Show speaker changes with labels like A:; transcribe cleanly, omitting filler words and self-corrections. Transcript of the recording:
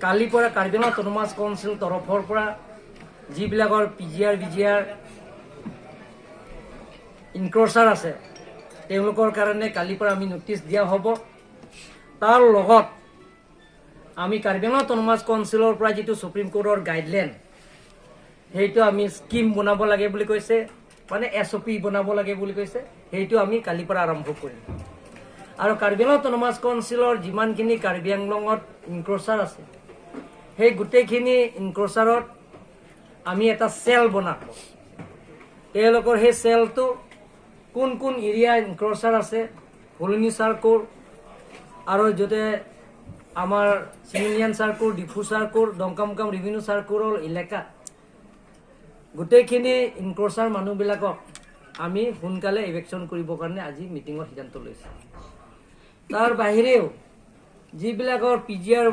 A: কালিৰ পৰা Karbi Anglong autonomous council তৰফৰ পৰা যিবিলাকৰ পিজিআৰ, বিজিআৰ ইনক্ৰচাৰ আছে, তেওঁলোকৰ কাৰণে কালিৰ পৰা আমি নটিচ দিয়া হ'ব। তাৰ লগত আমি কাৰ্বি আংলং অট'নমাছ কাউন্সিলৰ পৰা যিটো সুপ্ৰিম কোৰ্টৰ গাইডলাইন, সেইটো আমি স্কিম বনাব লাগে বুলি কৈছে, মানে এছঅ'পি বনাব লাগে বুলি কৈছে, সেইটো আমি কালিৰ পৰা আৰম্ভ কৰিম। আৰু কাৰ্বি আংলং অট'নমাছ কাউন্সিলৰ যিমানখিনি কাৰ্বি আংলঙত ইনক্ৰচাৰ আছে, সেই গোটেইখিনি ইনক্ৰচাৰত আমি এটা চেল বনাম। তেওঁলোকৰ সেই চেলটো কোন কোন এৰিয়া ইনক্ৰচাৰ আছে, ফুলনি চাৰ্কল আৰু য'তে আমাৰ চিমিলিয়ান circle, Diphu circle, Dongkamokam revenue চাৰ্কলৰ এলেকাত গোটেইখিনি ইনক্ৰচাৰ মানুহবিলাকক আমি সোনকালে ইভিকশ্যন কৰিবৰ কাৰণে আজি মিটিঙত সিদ্ধান্ত লৈছোঁ। তাৰ বাহিৰেও যিবিলাকৰ পিজিআৰ